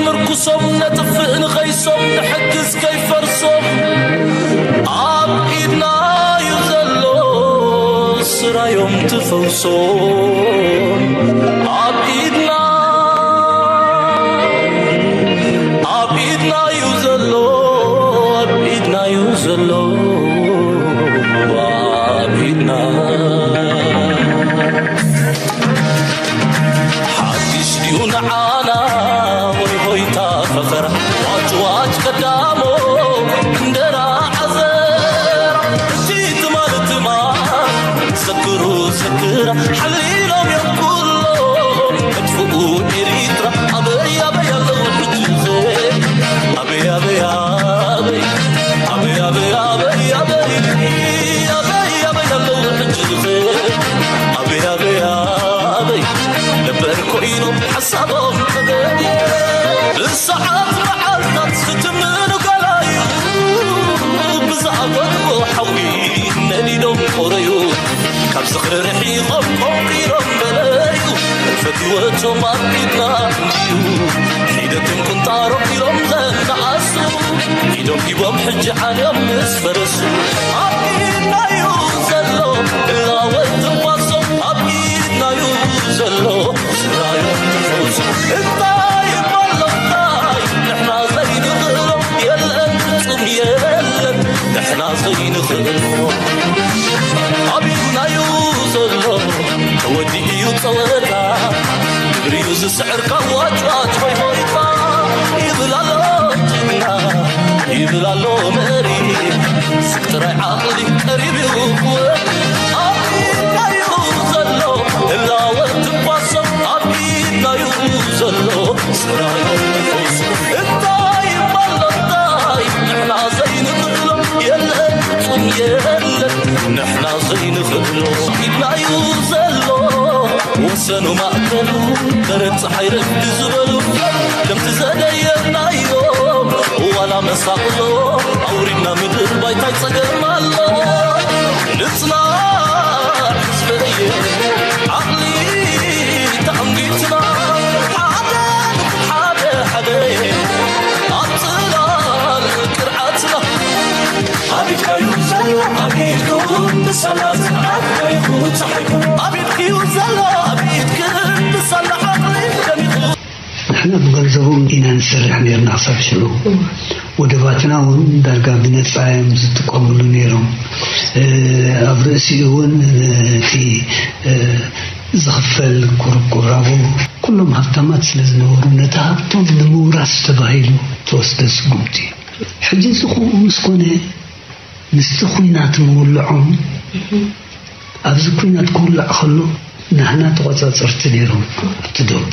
ምርኩሶም ነጥፍእ ንኸይሶም ንሕግዝ ከይፈርሶም ኣብ ኢድና እዩ ዘሎ ስራዮም ትፈውሶም ኣብ ኢድና ኣብ ኢድና እዩ ዘሎ ኣብ ኢድና እዩ ዘሎ ኣብ ኢድና ሓድሽ ድዩ ንዓና ወይ ሆይታ ፈኸራ ዋጭ ዋጭ ቀዳሞ እንደራ ዓዘራ እቲ ትማል ትማል ዘክሩ ዘክራ ሓሊሎም እዮም ኩሎም መጥፍኡ ኤሪትራ ኣበይ ኣበይ ኣለዉ ሕጂ ኸ ኣበይ ኣበይ ኣበይ ኣበይ ኣበይ ኣበይ ኣበይ ኣበይ ኣበይ ኣለዉ ሕጂ ኸ ኣበይ ኣበይ ኣበይ ነበር ኮይኖም ሓሳቦም ተገዲ ብሰዓት መዓልታት ዝትምኑ ገላዩ ብዝኣፈትዎ ሓዊ ነዲዶም ቆረዩ ካብ ዝኽሪ ርሒቖም ቆንቂሮም በለዩ ፈትወቶም ኣብ ኢድና እንድዩ ሒደትን ቁንጣሮም ኢሎም ዘነኣሱ ኢዶም ሂቦም ሕጂ ዓንዮም ምስ ፈረሱ ኣብ ኢድናዩ ዘሎ እላወት ትንፋሶም ኣብ ኢድናዩ ዘሎ ስራዮም ትፈውሱ እንታይ እሞ ኣሎ እንታይ ንሕና ዘይንኽእሎ የለን ፍጹም የለን ንሕና ዘይንኽእሎ ኣብ ኢድናዩ ዘሎ ተወዲኡ እዩ ጸወታ ግብሪዩ ዝስዕር ካብ ዋጭዋጭ ወይ ሆይታ ይብል ኣሎ ጅግና ይብል ኣሎ መሪ ስግ ጥራይ ዓቕሊ ቀሪብ እዩ ክወዲ ኣብ ኢድናዩ ዘሎ ህላወ ትንፋሶም ኣብ ኢድናዩ ዘሎ ስራዮም ትፈውሱ እንታይ እሞ ኣሎ እንታይ ንሕና ዘይንኽእሎ የለን ፍጹም የለን ንሕና ዘይንኽእሎ ኢድናዩ ዘሎ ወሰኑ ማእከሉ በረድ ፀሓይ ረፍዲ ዝበሉ ከምቲ ዘደየናዮ ዋላ መሳቕሎ ኣውሪድና ምድር ባይታይ ፀገም ኣሎ ንፅናዕ ህዝበየ ዓቕሊ ተኣንጊትና ሓደ ሓደ ሓደ ኣብ ፅላል ቅርዓትና ኣብ ኢድካዩ ዘሎ ኣብ ኢድኩም ብሰላም ኣብ ኢድካዩ ፀሓይኩም ኣብ ኢድክዩ ዘሎ ኣብ ኢድክን ብሳላ ዓቕሊ ደሚኹ ንሕና ብገንዘቦም ኢና ንሰርሕ ነርና ክሳብ ሽዑ። ወደባትና እውን ዳርጋ ብነጻ እዮም ዝጥቀምሉ ነይሮም። ኣብ ርእሲኡ እውን ነቲ ዝኽፈል ቁርቁራቦ ኩሎም ሃብታማት ስለ ዝነበሩ ነቲ ሃብቶም ንምውራስ ተባሂሉ ተወስደ ስጉምቲ እዩ። ሕጂ እዚ ከምኡ ምስ ኮነ ምስቲ ኲናት ምውልዖም ኣብዚ ኲናት ክውላዕ ከሎ ናህና ተቖጻጸርቲ ነይሮም ኣብቲ ዶብ።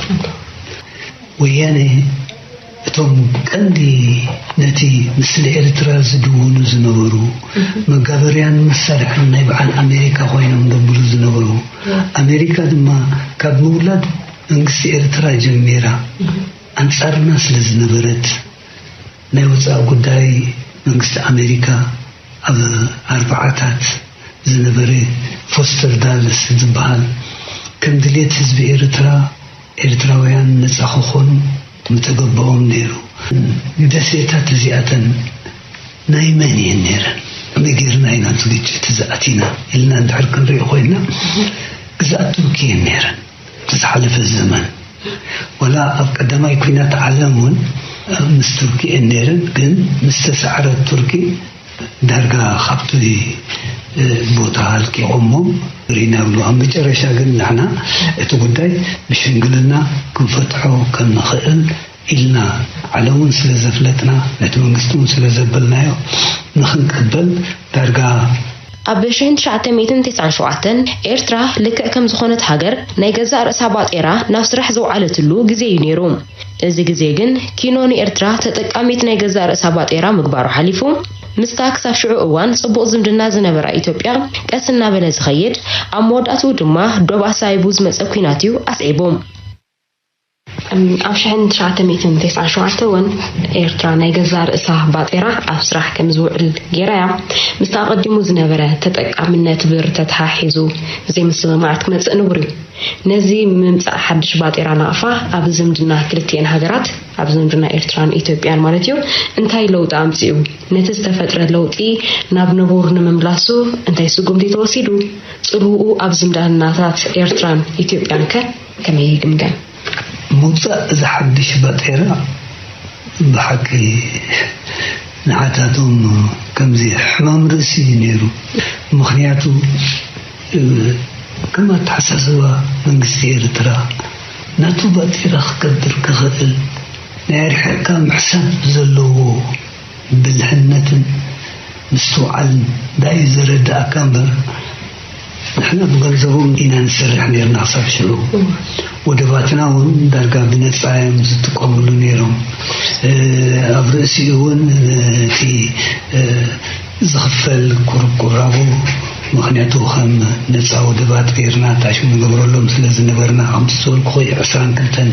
ወያነ እቶም ቀንዲ ነቲ ምስ ኤርትራ ዝድውኑ ዝነበሩ መጋበርያን መሳርሕን ናይ በዓል ኣሜሪካ ኮይኖም ደብሉ ዝነበሩ ኣሜሪካ ድማ ካብ ምውላድ መንግስቲ ኤርትራ ጀሚራ ኣንጻርና ስለ ዝነበረት ናይ ወጻኢ ጉዳይ መንግስቲ ኣሜሪካ ኣብ ኣርባዓታት ዝነበረ ፎስተር ዳለስ ዝበሃል ከም ድሌት ህዝቢ ኤርትራ ኤርትራውያን ነጻ ክኾኑ ምተገበኦም ነይሩ። ደሴታት እዚኣተን ናይ መን እየን ነይረን? ከመይ ጌርና ኢና እዚ ግጭት እዚ ኣቲና ኢልና እንድሕር ክንሪኦ ኮይንና ግዝኣት ቱርኪ እየን ነይረን። እቲ ዝሓለፈ ዘመን ወላ ኣብ ቀዳማይ ኩናት ዓለም እውን ምስ ቱርኪ እየን ነይረን፣ ግን ምስ ተሳዕረት ቱርኪ ዳርጋ ካብቲ ቦታ ኣልቂቖሞ ሪና ብሉ ኣብ መጨረሻ ግን ንሕና እቲ ጉዳይ ብሽምግልና ክንፈትሖ ከም ንኽእል ኢልና ዓለም እውን ስለ ዘፍለጥና ነቲ መንግስቲ እውን ስለ ዘበልናዮ ንኽንቅበል ዳርጋ ኣብ ሽሕን ትሽዓተ ሚእትን ተስዓን ሸውዓተን ኤርትራ ልክዕ ከም ዝኾነት ሃገር ናይ ገዛእ ርእሳ ባጤራ ናብ ስራሕ ዘውዓለትሉ ግዜ እዩ ነይሩ። እዚ ግዜ ግን ኪኖ ንኤርትራ ተጠቃሚት ናይ ገዛእ ርእሳ ባጤራ ምግባሩ ሓሊፉ ምስታ ክሳብ ሽዑ እዋን ጽቡቕ ዝምድና ዝነበራ ኢትዮጵያ ቀስ እናበለ ዝኸይድ ኣብ መወዳእትኡ ድማ ዶብ ኣሳይቡ ዝመጸ ኲናት እዩ ኣስዒቡ። ኣብ ሽሕን ትሽዓተ ሚእትን ተስዓን ሸውዓተ እውን ኤርትራ ናይ ገዛ ርእሳ ባጤራ ኣብ ስራሕ ከም ዝውዕል ገይራ እያ። ምስቲ ኣቐዲሙ ዝነበረ ተጠቃምነት ብር ተተሓሒዙ ዘይምስምማዓት ክመጽእ ንቡር እዩ። ነዚ ምምጻእ ሓድሽ ባጤራ ናቕፋ ኣብ ዝምድና ክልቲኤን ሃገራት፣ ኣብ ዝምድና ኤርትራን ኢትዮጵያን ማለት እዩ፣ እንታይ ለውጢ ኣምጺኡ? ነቲ ዝተፈጥረ ለውጢ ናብ ንቡር ንምምላሱ እንታይ ስጉምቲ ተወሲዱ? ጽልውኡ ኣብ ዝምድናታት ኤርትራን ኢትዮጵያን ከ ከመይ ይግምገም? ምውጻእ እዚ ሓድሽ ባጤራ ብሓቂ ንዓታቶም ከምዚ ሕማም ርእሲ እዩ ነይሩ። ምኽንያቱ፣ እ፣ ከም ኣተሓሳስባ መንግስቲ ኤርትራ ናቱ ባጤራ ክገብር ክኽእል ናይ ኣርሒቕካ ምሕሳብ ዘለዎ ብልሕነትን ምስትውዓልን ዳዩ ዘረድኣካ እምበር፣ ንሕና ብገንዘቦም ኢና ንሰርሕ ነርና ክሳብ ሽዑ። ወደባትና እውን ዳርጋ ብነጻ እዮም ዝጥቀምሉ ነይሮም። እ፣ ኣብ ርእሲኡ እውን ነቲ፣ እ፣ ዝኽፈል ቁርቁራቡ፣ ምኽንያቱ ከም ነጻ ወደባት ገይርና ታሽሙ ንገብረሎም ስለ ዝነበርና፣ ከምቲ ዝበልኩ ኾይ ዕስራን ክልተን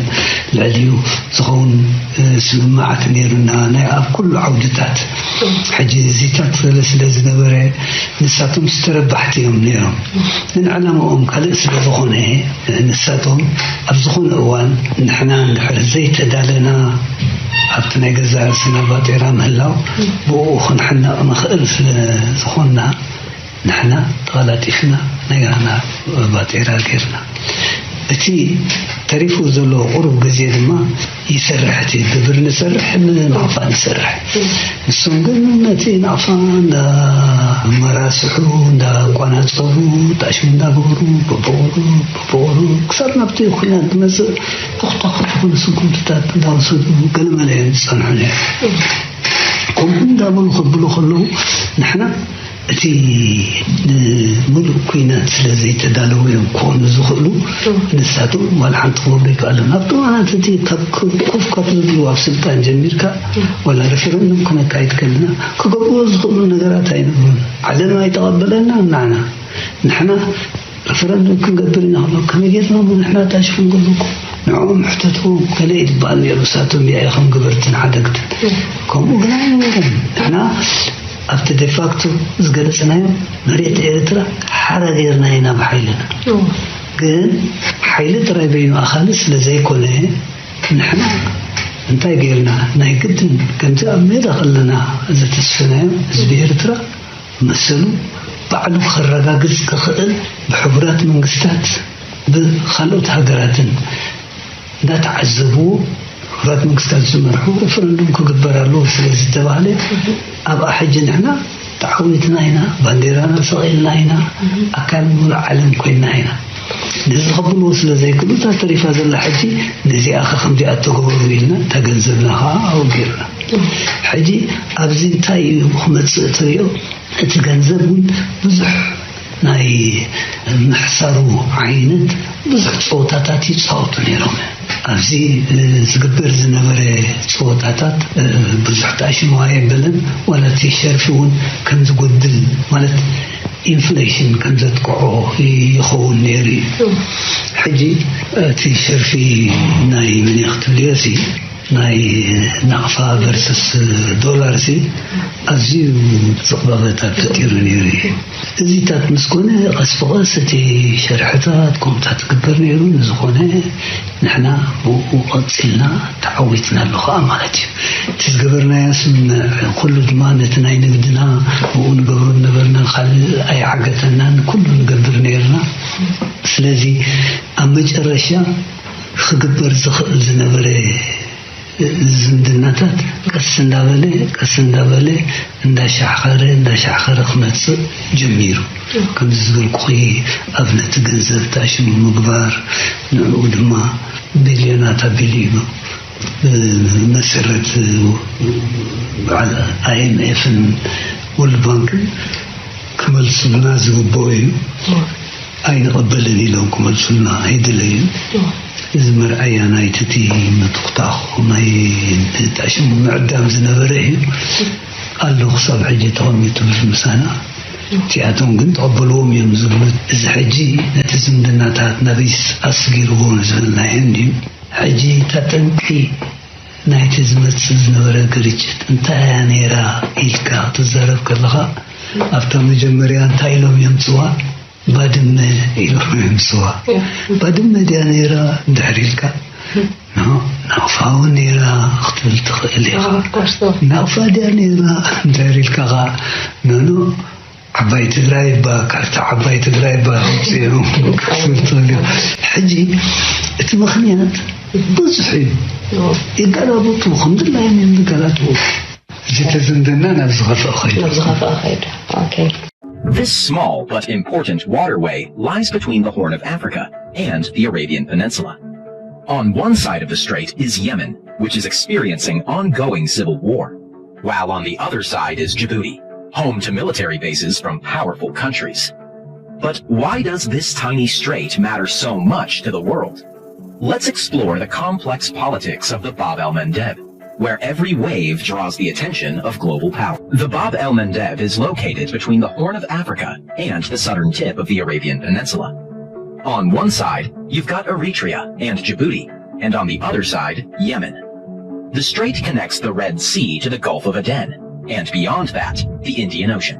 ልዕሊኡ ዝኸውን፣ እ፣ ስምምዓት ነይሩና። ናይ ኣብ ኩሉ ዓውድታት ሕጂ እዚታት ስለ፣ ስለ ዝነበረ ንሳቶም ዝተረባሕቲ እዮም ነይሮም። ግን ዕላማኦም ካልእ ስለ ዝኾነ ንሳቶም ኣብ ዝኾነ እዋን ንሕና እንድሕር ዘይተዳለና ኣብቲ ናይ ገዛ ርእስና ባጤራ ምህላው ብኡ ክንሕነቕ ንኽእል ስለ ዝኾንና ንሕና ተቐላጢፍና ናይ ገዛና ባጤራ ጌርና። እቲ ተሪፉ ዘሎ ቁሩብ ግዜ ድማ ይሰርሕ፣ እቲ ብብር ንሰርሕ፣ ንናቕፋ ንሰርሕ። ንሶም ግን ነቲ ናቕፋ እንዳመራስሑ፣ እንዳቋናጸቡ፣ ጣሽሙ እንዳገበሩ፣ በብቑሩብ፣ በብቑሩብ፣ ክሳብ ናብቲ ኲናት ዝመጽእ ተኹተኹ ዝኾነ ስጉምትታት እንዳወሰዱ ገለመለ እዮም ዝጸንሑ ነይሮም። ከምኡ እንዳበሉ ከብሉ ከለዉ ንሕና እቲ ንምሉእ ኲናት ስለ ዘይተዳለዉ እዮም ክኾኑ ዝኽእሉ። ንሳቶም ዋላ ሓንቲ ክገብሩ ኣይከኣሉን። ኣብቲ እዋናት እቲ ካብ ኮፍ ካብ ዝብሉ ኣብ ስልጣን ጀሚርካ ዋላ ሬፈረንዱም ክነካይድ ከለና ክገብርዎ ዝኽእሉ ነገራት ኣይነበሩን። ዓለም ኣይተቐበለናን ንዓና። ንሕና ሬፈረንዱም ክንገብር ኢና ክብሉ ከመይ ጌርና እሞ ንሕና ታሽፉ ንገብረኩም ንዕኦም ሕተትዎም ገለ ይድበሃል ነይሩ። ንሳቶም ያ ኢኹም ገበርትን ሓደግትን። ከምኡ ግን ኣይነበረን። ንሕና ኣብቲ ዴፋክቶ ዝገለጽናዮ መሬት ኤርትራ ሓራ ጌርና ኢና ብሓይልና። ግን ሓይሊ ጥራይ በይኑ ኣኻሊ ስለ ዘይኮነ ንሕና እንታይ ጌርና ናይ ግድን ከምዚ ኣብ ሜዳ ከለና ዘተስፈናዮ ህዝቢ ኤርትራ መሰሉ ባዕሉ ከረጋግጽ ክኽእል ብሕቡራት መንግስታት ብኻልኦት ሃገራትን እንዳተዓዘብዎ ሕቡራት መንግስታት ዝመርሑ ሬፈረንዱም ክግበር ኣለዎ ስለ ዝተባህለ ኣብኣ ሕጂ ንሕና ተዓዊትና ኢና፣ ባንዴራና ሰቒልና ኢና፣ ኣካል ሙሉእ ዓለም ኮይንና ኢና። ነዚ ከብልዎ ስለ ዘይክእሉ እታ ተሪፋ ዘላ ሕጂ ነዚኣ ኸ ከምዚኣ ተገበሩ ኢልና እታ ገንዘብና ኸዓ ኣብኡ ጌርና። ሕጂ ኣብዚ እንታይ እዩ ክመጽእ ትሪኦ? እቲ ገንዘብ እውን ብዙሕ ናይ ምሕሳሩ ዓይነት ብዙሕ ፀወታታት ይፃወቱ ነይሮም። ኣብዚ ዝግበር ዝነበረ ፀወታታት ብዙሕ ተኣሽሙ ኣየበለን። ዋላ እቲ ሸርፊ እውን ከም ዝጎድል ማለት ኢንፍሌሽን ከም ዘጥቅዖ ይኸውን ነይሩ እዩ። ሕጂ እቲ ሸርፊ ናይ መን ክትብልዮ ሲ ናይ ናቕፋ ቨርስስ ዶላር ሲ ኣዝዩ ዝቕባበታት ፈጢሩ ነይሩ እዩ። እዚታት ምስ ኮነ ቀስ ብቐስ እቲ ሸርሕታት ከምኡታት ክግበር ነይሩ። ንዝኾነ ንሕና ብኡ ቀፂልና ተዓዊትና ኣሎ ከዓ ማለት እዩ። እቲ ዝገበርናዮ ስምምዕ ኩሉ ድማ ነቲ ናይ ንግድና ብኡ ንገብሮ ነበርና፣ ካልእ ኣይዓገተናን፣ ኩሉ ንገብር ነይርና። ስለዚ ኣብ መጨረሻ ክግበር ዝኽእል ዝነበረ ዝምድናታት ቀስ እንዳበለ ቀስ እንዳበለ እንዳሻሕኸረ እንዳሻሕኸረ ክመፅእ ጀሚሩ። ከምዚ ዝበልኩኺ ኣብነቲ ገንዘብ ተኣሽሙ ምግባር፣ ንዕኡ ድማ ቢልዮናት ኣቢሉ እዩ። ብመሰረት በዓል ኣይኤምኤፍን ወርልድ ባንክን ክመልሱልና ዝግብኦ እዩ። ኣይንቕበልን ኢሎም ክመልሱልና ኣይደለዩን። እዚ መርኣያ ናይቲ እቲ ምትኹታኹ ናይ ተኣሽሙ ምዕዳም ዝነበረ እዩ። ኣሎ ክሳብ ሕጂ ተቐሚጡ ምስ ምሳና። እቲኣቶም ግን ተቐበልዎም እዮም ዝብሉ። እዚ ሕጂ ነቲ ዝምድናታት ናበይ ኣስጊርዎ ንዝብል ናይ ህንድ እዩ። ሕጂ እታ ጠንቂ ናይቲ ዝመጽእ ዝነበረ ግርጭት እንታይ እያ ነይራ ኢልካ ክትዛረብ ከለኻ፣ ኣብታ መጀመርያ እንታይ ኢሎም የምጽዋ? ባድመ ኢሎም የምጽዋ። ባድመ ድያ ነይራ እንድሕር ኢልካ፣ ኖ፣ ናቕፋ እውን ነይራ ክትብል ትኽእል ኢኻ። ናቕፋ ድያ ነይራ እንድሕር ኢልካ ኸዓ፣ ኖ፣ ኖ፣ ዓባይ ትግራይ እባ፣ ካርታ ዓባይ ትግራይ እባ ኣውፅኦም ክትብል ትኽእል ኢኻ። ሕጂ እቲ ምኽንያት ብዙሕ እዩ። ይገላበጡ፣ ከም ድላዮም እዮም ዝገላበጡ። እዚ ተዘንደና ናብ ዝኸፍአ ኸይዱ። ናብ ዝኸፍአ ኸይዱ። ኦኬ። This small but important waterway lies between the Horn of Africa and the Arabian Peninsula. On one side of the strait is Yemen, which is experiencing ongoing civil war, while on the other side is Djibouti, home to military bases from powerful countries. But why does this tiny strait matter so much to the world? Let's explore the complex politics of the Bab el Mandeb, where every wave draws the attention of global power. The Bab el Mandeb is located between the Horn of Africa and the southern tip of the Arabian Peninsula. On one side, you've got Eritrea and Djibouti, and on the other side, Yemen. The strait connects the Red Sea to the Gulf of Aden, and beyond that, the Indian Ocean.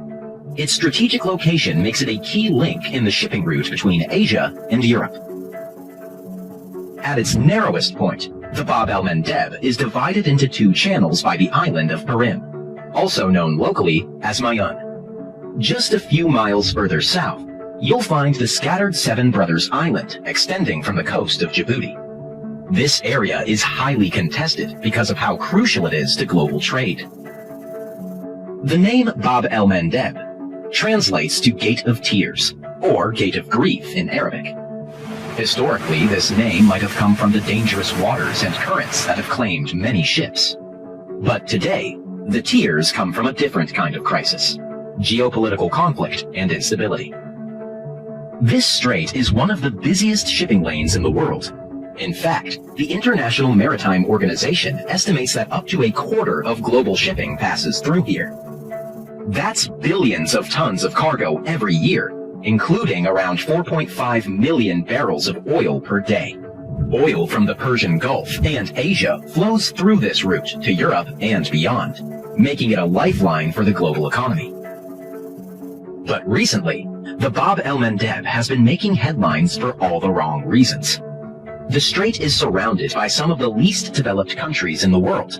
Its strategic location makes it a key link in the shipping route between Asia and Europe. At its narrowest point, the Bab el Mandeb is divided into two channels by the island of Perim, also known locally as Mayun. Just a few miles further south, you'll find the scattered Seven Brothers Island extending from the coast of Djibouti. This area is highly contested because of how crucial it is to global trade. The name Bab el Mandeb translates to Gate of Tears, or Gate of Grief in Arabic. Historically, this name might have come from the dangerous waters and currents that have claimed many ships. But today, the tears come from a different kind of crisis: geopolitical conflict and instability. This strait is one of the busiest shipping lanes in the world. In fact, the International Maritime Organization estimates that up to a quarter of global shipping passes through here. That's billions of tons of cargo every year, including around four point five million barrels of oil per day. Oil from the Persian Gulf and Asia flows through this route to Europe and beyond, making it a lifeline for the global economy. But recently, the Bab el Mandeb has been making headlines for all the wrong reasons. The strait is surrounded by some of the least developed countries in the world,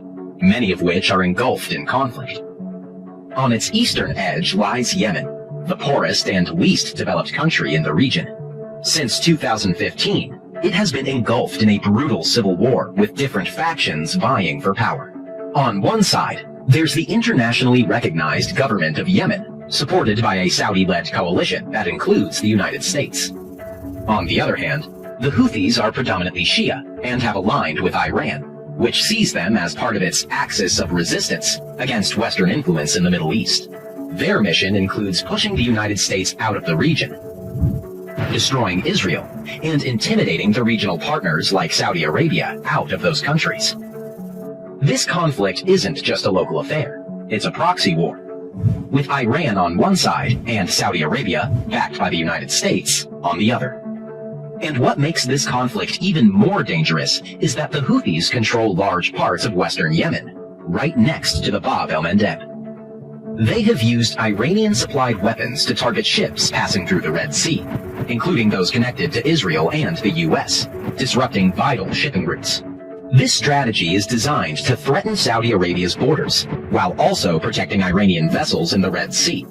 many of which are engulfed in conflict. On its eastern edge lies Yemen, the poorest and least developed country in the region. Since two thousand fifteen, it has been engulfed in a brutal civil war with different factions vying for power. On one side, there's the internationally recognized government of Yemen, supported by a Saudi led coalition that includes the United States. On the other hand, the Houthis are predominantly Shia and have aligned with Iran, which sees them as part of its axis of resistance against Western influence in the Middle East. Their mission includes pushing the United States out of the region, destroying Israel, and intimidating the regional partners like Saudi Arabia out of those countries. This conflict isn't just a local affair, it's a proxy war, with Iran on one side and Saudi Arabia, backed by the United States, on the other. And what makes this conflict even more dangerous is that the Houthis control large parts of western Yemen, right next to the Bab el Mandeb. They have used Iranian supplied weapons to target ships passing through the Red Sea, including those connected to Israel and the U S, disrupting vital shipping routes. This strategy is designed to threaten Saudi Arabia's borders, while also protecting Iranian vessels in the Red Sea,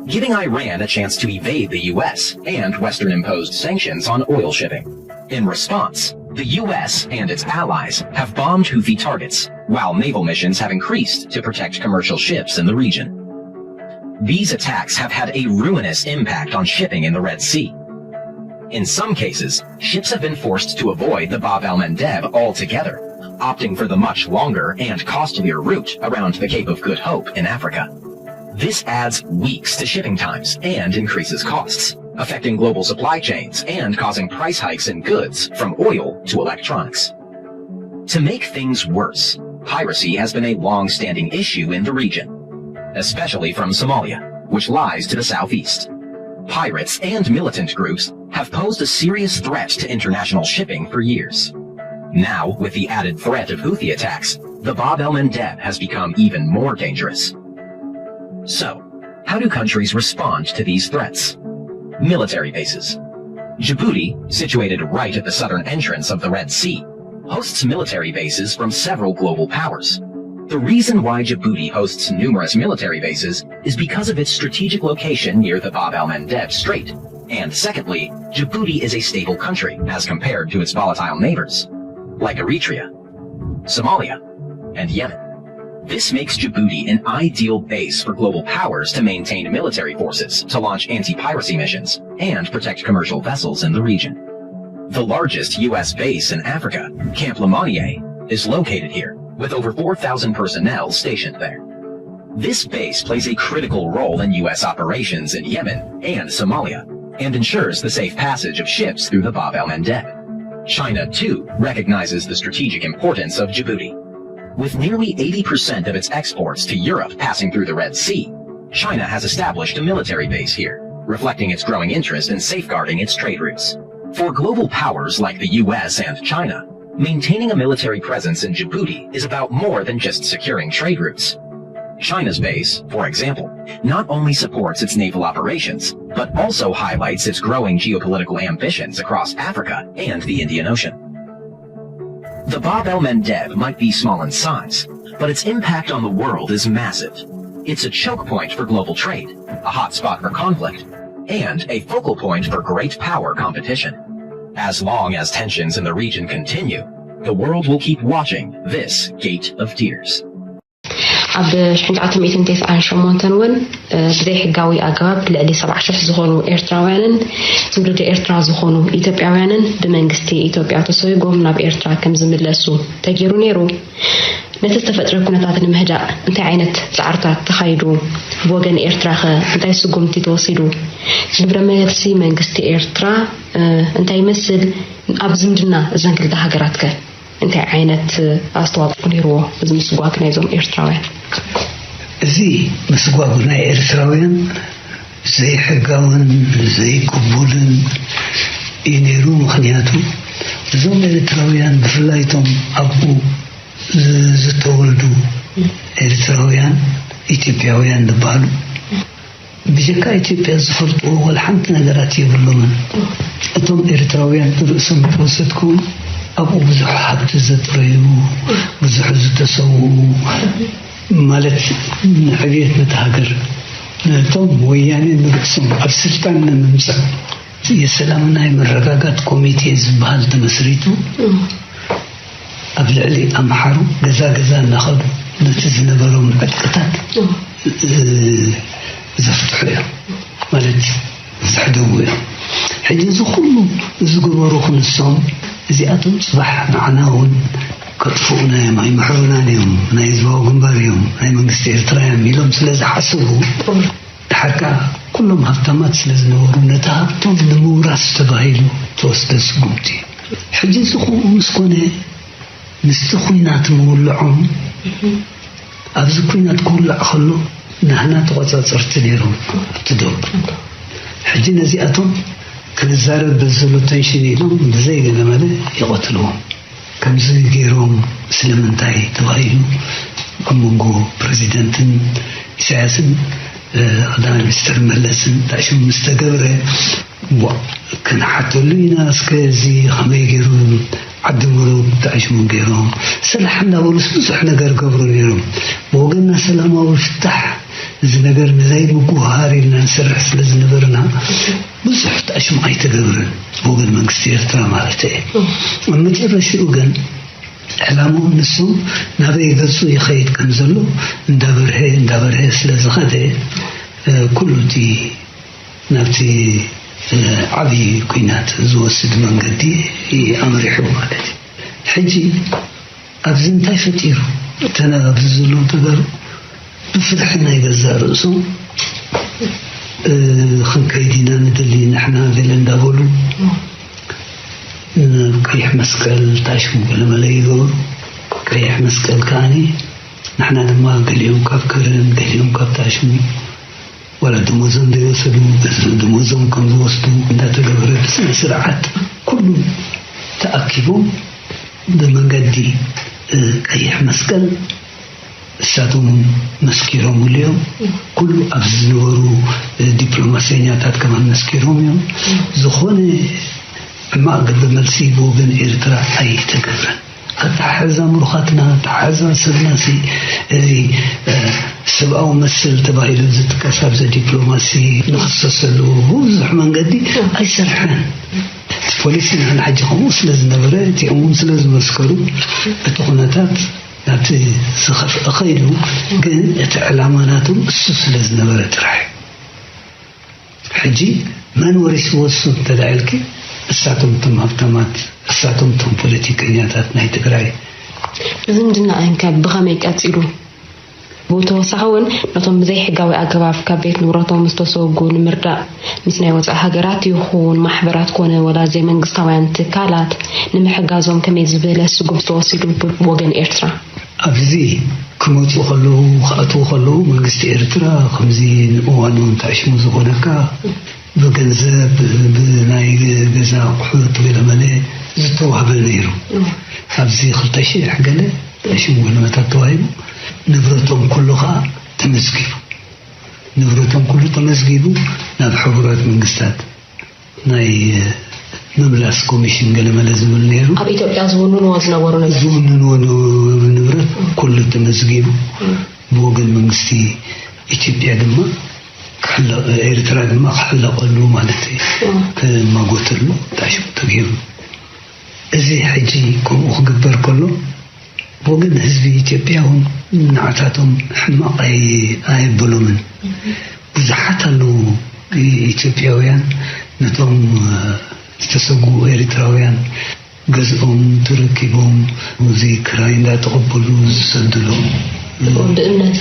giving Iran a chance to evade the U S and Western imposed sanctions on oil shipping. In response, the U S and its allies have bombed Houthi targets, while naval missions have increased to protect commercial ships in the region. These attacks have had a ruinous impact on shipping in the Red Sea. In some cases, ships have been forced to avoid the Bab el Mandeb altogether, opting for the much longer and costlier route around the Cape of Good Hope in Africa. This adds weeks to shipping times and increases costs, affecting global supply chains and causing price hikes in goods from oil to electronics. To make things worse, piracy has been a long standing issue in the region, especially from Somalia, which lies to the southeast. Pirates and militant groups have posed a serious threat to international shipping for years. Now, with the added threat of Houthi attacks, the Bab el Mandeb has become even more dangerous. So, how do countries respond to these threats? Military bases. Djibouti, situated right at the southern entrance of the Red Sea, hosts military bases from several global powers. The reason why Djibouti hosts numerous military bases is because of its strategic location near the Bab el Mandeb Strait. And secondly, Djibouti is a stable country as compared to its volatile neighbors, like Eritrea, Somalia, and Yemen. This makes Djibouti an ideal base for global powers to maintain military forces, to launch anti piracy missions, and protect commercial vessels in the region. The largest U S base in Africa, Camp Lemonnier, is located here, with over four thousand personnel stationed there. This base plays a critical role in U S operations in Yemen and Somalia, and ensures the safe passage of ships through the Bab el Mandeb. China, too, recognizes the strategic importance of Djibouti. With nearly eighty percent of its exports to Europe passing through the Red Sea, China has established a military base here, reflecting its growing interest in safeguarding its trade routes. For global powers like the U S and China, maintaining a military presence in Djibouti is about more than just securing trade routes. China's base, for example, not only supports its naval operations, but also highlights its growing geopolitical ambitions across Africa and the Indian Ocean. The Bab el Mandeb might be small in size, but its impact on the world is massive. It's a choke point for global trade, a hotspot for conflict, and a focal point for great power competition. As long as tensions in the region continue, the world will keep watching this gate of tears. ኣብ ሽሕን ትሽዓተ ሚእትን ተስዓን ሸሞንተን እውን ብዘይሕጋዊ ኣገባብ ልዕሊ ሰብዓ ሽሕ ዝኾኑ ኤርትራውያንን ትውልዲ ኤርትራ ዝኾኑ ኢትዮጵያውያንን ብመንግስቲ ኢትዮጵያ ተሰይጎም ናብ ኤርትራ ከም ዝምለሱ ተገይሩ ነይሩ። ነቲ ዝተፈጥረ ኩነታት ንምህዳእ እንታይ ዓይነት ጻዕርታት ተኻይዱ? ብወገን ኤርትራኸ እንታይ ስጉምቲ ተወሲዱ? ግብረ መልሲ መንግስቲ ኤርትራ እንታይ ይመስል? ኣብ ዝምድና እዘን ክልተ ሃገራትከ እንታይ ዓይነት ኣስተዋፅኦ ነይርዎ እዚ ምስጓግ ናይዞም ኤርትራውያን? እዚ ምስጓጉ ናይ ኤርትራውያን ዘይሕጋውን ዘይቅቡልን እዩ ነይሩ። ምኽንያቱ እዞም ኤርትራውያን ብፍላይ እቶም ኣብኡ ዝተወልዱ ኤርትራውያን ኢትዮጵያውያን ዝበሃሉ ብጀካ ኢትዮጵያ ዝፈልጥዎ ወላ ሓንቲ ነገራት የብሎምን። እቶም ኤርትራውያን ርእሶም ተወሰድኩም ኣብኡ ብዙሕ ሃብቲ ዘጥረዩ፣ ብዙሕ ዝተሰውኡ፣ ማለት ንዕብየት ነቲ ሃገር ነቶም ወያኔ ንርእሶም ኣብ ስልጣን ንምምጻእ የሰላምና የመረጋጋት ኮሚቴ ዝበሃል ተመስሪቱ ኣብ ልዕሊ ኣምሓሩ ገዛ ገዛ እናኸዱ ነቲ ዝነበሮም ዕጥቅታት ዘፍትሑ እዮም ማለት ዘሕደጉ እዮም። ሕጂ እዚ ኩሉ ዝገበሩ ክንሶም እዚኣቶም ፅባሕ ንዓና እውን ከጥፍኡና እዮም፣ ኣይምሕሩናን እዮም፣ ናይ ህዝባዊ ግንባር እዮም፣ ናይ መንግስቲ ኤርትራ እዮም ኢሎም ስለ ዝሓስቡ ድሓር ከዓ ኩሎም ሃብታማት ስለ ዝነበሩ ነቲ ሃብቶም ንምውራስ ተባሂሉ ተወስደ ስጉምቲ እዩ። ሕጂ እዚ ከምኡ ምስ ኮነ ምስቲ ኲናት ምውልዖም ኣብዚ ኲናት ክውላዕ ከሎ ናህና ተቖፃፀርቲ ነይሮም ኣብቲ ዶብ። ሕጂ ነዚኣቶም ክንዛረብ በዘሎ ተንሽን ኢሎም ብዘይ ገለመለ ይቐትልዎም። ከምዚ ገይሮም ስለምንታይ ተባሂሉ ኣብ መንጎ ፕረዚደንትን ኢሳያስን ቀዳማይ ሚኒስተር መለስን እንታይ ሽሙ ምስ ተገብረ ክንሓተሉ ኢና እስከ እዚ ከመይ ገይሩ ዓዲ ምሩብ እንታይ ሽሙ ገይሮም ሰላሕ እንዳበሉስ ብዙሕ ነገር ገብሩ ነይሮም። ብወገንና ሰላማዊ ፍታሕ እዚ ነገር ንዘይምጉሃር ኢልና ንሰርሕ ስለ ዝነበርና ብዙሕ እንታይ ሽሙ ኣይተገብርን ብወገን መንግስቲ ኤርትራ ማለት እየ። ኣብ መጨረሽኡ ግን ዕላምኦም ንሶም ናበይ ገፁ ይኸይድ ከም ዘሎ እንዳበርሀ እንዳበርሀ ስለ ዝኸደ ኩሉ እቲ ናብቲ ዓብዪ ኲናት ዝወስድ መንገዲ ኣምሪሑ ማለት እዩ። ሕጂ ኣብዚ እንታይ ፈጢሩ? እተን ኣብዚ ዘለዉ ተጋሩ ብፍርሒ ናይ ገዛእ ርእሶም ክንከይድ ኢና ንደሊ ንሕና ገለ እንዳበሉ ናብ ቀይሕ መስቀል ታሽሙ ገለመለ ይገብሩ። ቀይሕ መስቀል ከዓኒ ንሕና ድማ ገሊኦም ካብ ከረን ገሊኦም ካብ ታሽሙ ዋላ ደሞዞም ዘይወሰዱ ደሞዞም ከም ዝወስዱ እንዳተገበረ ብስነ ስርዓት ኩሉ ተኣኪቦም ብመንገዲ ቀይሕ መስቀል እሳቶም እውን መስኪሮምሉ እዮም። ኩሉ ኣብዚ ዝነበሩ ዲፕሎማሰኛታት ከማን መስኪሮም እዮም። ዝኾነ ሕማቕ ግብረ መልሲ ብወገን ኤርትራ ኣይተገብረን። ኣተሓሕዛ ምሩኻትና፣ ኣተሓሕዛ ሰብናሲ፣ እዚ ሰብኣዊ መሰል ተባሂሉ ዝጥቀስ ኣብዚ ዲፕሎማሲ ንኽሰሰሉ ብዙሕ መንገዲ ኣይሰርሐን። እቲ ፖሊሲ ንሕና ሕጂ ከምኡ ስለ ዝነበረ፣ እቲኦም እውን ስለ ዝመስከሩ፣ እቲ ኩነታት ናብቲ ዝኸፍአ ኸይዱ። ግን እቲ ዕላማ ናቶም እሱ ስለ ዝነበረ ጥራሕ እዩ። ሕጂ መን ወሪስዎ እሱ እንተደኣ ኢልኪ፣ እሳቶም እቶም ሃብታማት፣ እሳቶም እቶም ፖለቲከኛታት ናይ ትግራይ። ዝምድና እንከ ብኸመይ ቀጺሉ? ብተወሳኺ እውን ነቶም ብዘይሕጋዊ ኣገባብ ካብ ቤት ንብረቶም ዝተሰጉ ንምርዳእ ምስ ናይ ወፃኢ ሃገራት ይኹን ማሕበራት ኮነ ወላ ዘይመንግስታውያን ትካላት ንምሕጋዞም ከመይ ዝበለ ስጉምቲ ተወሲዱ ብወገን ኤርትራ? ኣብዚ ክመፁ ከለዉ ክኣትዉ ከለዉ መንግስቲ ኤርትራ ከምዚ ንእዋኑ እንተዕሽሙ ዝኾነካ ብገንዘብ ብናይ ገዛ ኣቑሑት ገለመለ ዝተዋህበ ነይሩ። ኣብዚ ክልተ ሽሕ ገለ ሽም ወለመታት ተዋሂቡ ንብረቶም ኩሉ ከዓ ተመዝጊቡ። ንብረቶም ኩሉ ተመዝጊቡ ናብ ሕቡራት መንግስታት ናይ ምምላስ ኮሚሽን ገለመለ ዝብል ነይሩ። ኣብ ኢትዮጵያ ዝውንንዎ ዝነበሩ ነገር ዝውንንዎ ንብረት ኩሉ ተመዝጊቡ ብወገን መንግስቲ ኢትዮጵያ ድማ ኤርትራ ድማ ክሕለቐሉ ማለት እዩ ክማጎተሉ ታሽሙ ተገይሩ። እዚ ሕጂ ከምኡ ክግበር ከሎ ብወገን ህዝቢ ኢትዮጵያ እውን ንዓታቶም ሕማቕ ኣየብሎምን። ብዙሓት ኣለዉ ኢትዮጵያውያን ነቶም ዝተሰጉ ኤርትራውያን ገዝኦም ተረኪቦም እዚ ክራይ እንዳተቐበሉ ዝሰድሎም ብእምነት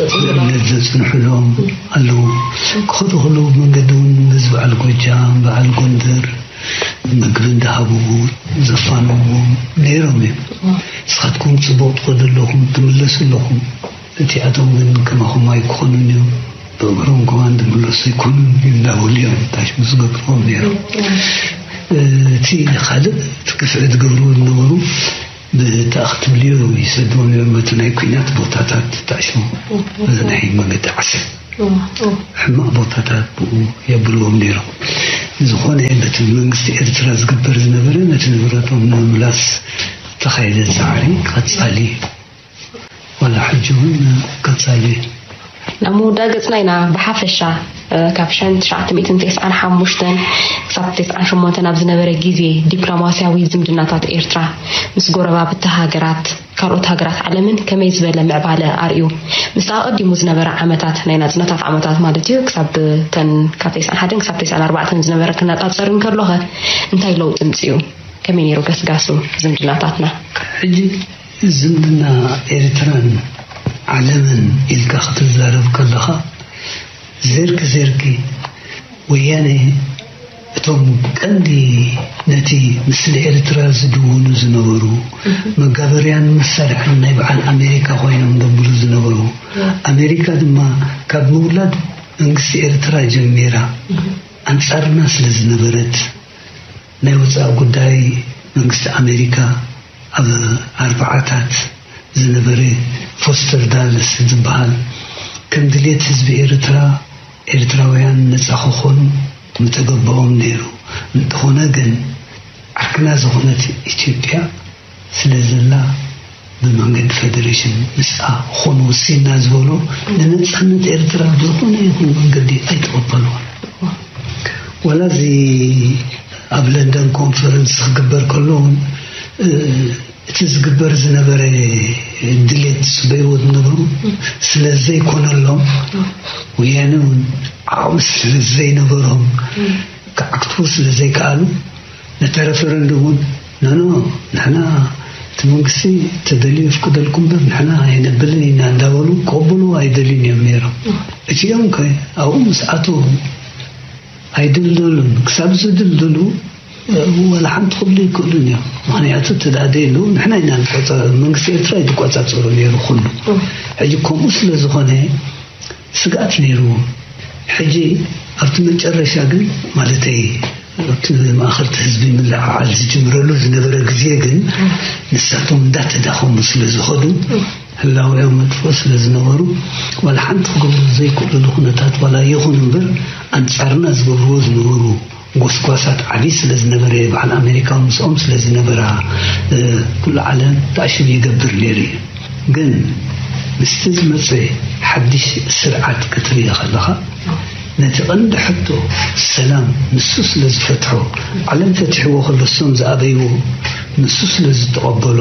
ዘፅንሑሎም ኣለዉ። ክኸዱ ከለዉ መንገዲ እውን በዚ በዓል ጎጃም፣ በዓል ጎንደር ምግቢ እንዳሃቡ ዘፋንዎም ነይሮም እዮም። ንስኻትኩም ፅቡቕ ትኸዱ ኣለኹም፣ ትምለሱ ኣለኹም። እቲኣቶም ግን ከማኹም ኣይክኾኑን እዮም፣ ብእግሮም ከማን ዝምለሱ ኣይኮኑን እንዳበሉ እዮም ታሽሙ ዝገብርዎም ነይሮም። እቲ ካልእ እቲ ግፍዒ ዝገብርዎ ዝነበሩ ብታ ክትብልዮ ይሰድዎም ነይሮም በቲ ናይ ኲናት ቦታታት ታሽሙ በዚ ናይ መገዲ ዓሰብ ሕማቕ ቦታታት ብኡ የብልዎም ነይሮም። ዝኾነ በቲ መንግስቲ ኤርትራ ዝግበር ዝነበረ ነቲ ንብረቶም ንምምላስ ዝተኻየደ ፃዕሪ ቀፃሊ እዩ። ዋላ ሕጂ እውን ቀጻሊ እዩ። ናብ ምውዳእ ገጽና ኢና። ብሓፈሻ ካብ ሸን ትሽዓተ ሚእትን ተስዓን ሓሙሽተን ክሳብ ተስዓን ሸሞንተን ኣብ ዝነበረ ግዜ ዲፕሎማስያዊ ዝምድናታት ኤርትራ ምስ ጎረባብቲ ሃገራት ካልኦት ሃገራት ዓለምን ከመይ ዝበለ ምዕባለ ኣርእዩ? ምስ ኣቐዲሙ ዝነበረ ዓመታት ናይ ናጽነታት ዓመታት ማለት እዩ ክሳብ ተን ካብ ተስዓን ሓደን ክሳብ ተስዓን ኣርባዕተን ዝነበረ ክነጻጸር እንከሎኸ እንታይ ለውጢ ምጽኡ? ከመይ ነይሩ ገስጋሱ ዝምድናታትና? ሕጂ ዝምድና ኤርትራን ዓለምን ኢልካ ክትዛረብ ከለኻ ዘርጊ ዘርጊ ወያነ እቶም ቀንዲ ነቲ ምስሊ ኤርትራ ዝድውኑ ዝነበሩ መጋበርያን መሳርሕን ናይ በዓል ኣሜሪካ ኮይኖም ደብሉ ዝነበሩ ኣሜሪካ ድማ ካብ ምውላድ መንግስቲ ኤርትራ ጀሚራ ኣንጻርና ስለ ዝነበረት ናይ ወጻኢ ጉዳይ መንግስቲ ኣሜሪካ ኣብ ኣርባዓታት ዝነበረ ፎስተር ዳለስ ዝበሃል ከም ድልየት ህዝቢ ኤርትራ ኤርትራውያን ነጻ ክኾኑ ምተገበኦም ነይሩ። እንተኾነ ግን ዓርክና ዝኾነት ኢትዮጵያ ስለ ዘላ ብመንገዲ ፌደሬሽን ምስኣ ክኾኑ ወሲንና ዝበሎ ንነጻነት ኤርትራ ብዝኾነ ይኹን መንገዲ ኣይተቐበልዎን። ዋላ እዚ ኣብ ለንደን ኮንፈረንስ ክግበር ከሎ እውን እቲ ዝግበር ዝነበረ ድሌት በይወት ንብሩ ስለ ዘይኮነሎም ወያነ እውን ዓቕሚ ስለ ዘይነበሮም ክዓክቱ ስለ ዘይከኣሉ ነታ ረፈረንዱም እውን ኖኖ ንሕና እቲ መንግስቲ ተደልዩ የፍቅደልኩም በር ንሕና ኣይነብልን ኢና እንዳበሉ ክቕብሉ ኣይደልዩን እዮም ነይሮም። እቲኦም ከ ኣብኡ ምስ ኣተዉ ኣይድልደሉን ክሳብ ዝድልድሉ ወላ ሓንቲ ክብሉ ይክእሉን እዮም። ምክንያቱ እቲ ደኣ ደይሉ ንሕና ኢና ንቆፃ መንግስቲ ኤርትራ እዩ ዝቆፃፀሩ ነይሩ ኩሉ። ሕጂ ከምኡ ስለ ዝኾነ ስግኣት ነይርዎም። ሕጂ ኣብቲ መጨረሻ ግን ማለተይ ኣብቲ ማእኸልቲ ህዝቢ ምልዕዓል ዝጅምረሉ ዝነበረ ግዜ ግን ንሳቶም እንዳተዳኸሙ ስለ ዝኸዱ፣ ህላውኦም መጥፍኦ ስለ ዝነበሩ፣ ዋላ ሓንቲ ክገብሩ ዘይክእሉሉ ኩነታት ዋላ ይኹን እምበር፣ ኣንጻርና ዝገብርዎ ዝነበሩ ጎስጓሳት ዓብዪ ስለ ዝነበረ፣ በዓል ኣሜሪካ ምስኦም ስለ ዝነበራ፣ ኩሉ ዓለም ተኣሽሙ ይገብር ነይሩ እዩ። ግን ምስቲ ዝመፀ ሓድሽ ስርዓት ክትርኢ ከለኻ፣ ነቲ ቀንዲ ሕቶ ሰላም ንሱ ስለ ዝፈትሖ፣ ዓለም ፈቲሕዎ ከሎ እሶም ዝኣበይዎ ንሱ ስለ ዝተቐበሎ፣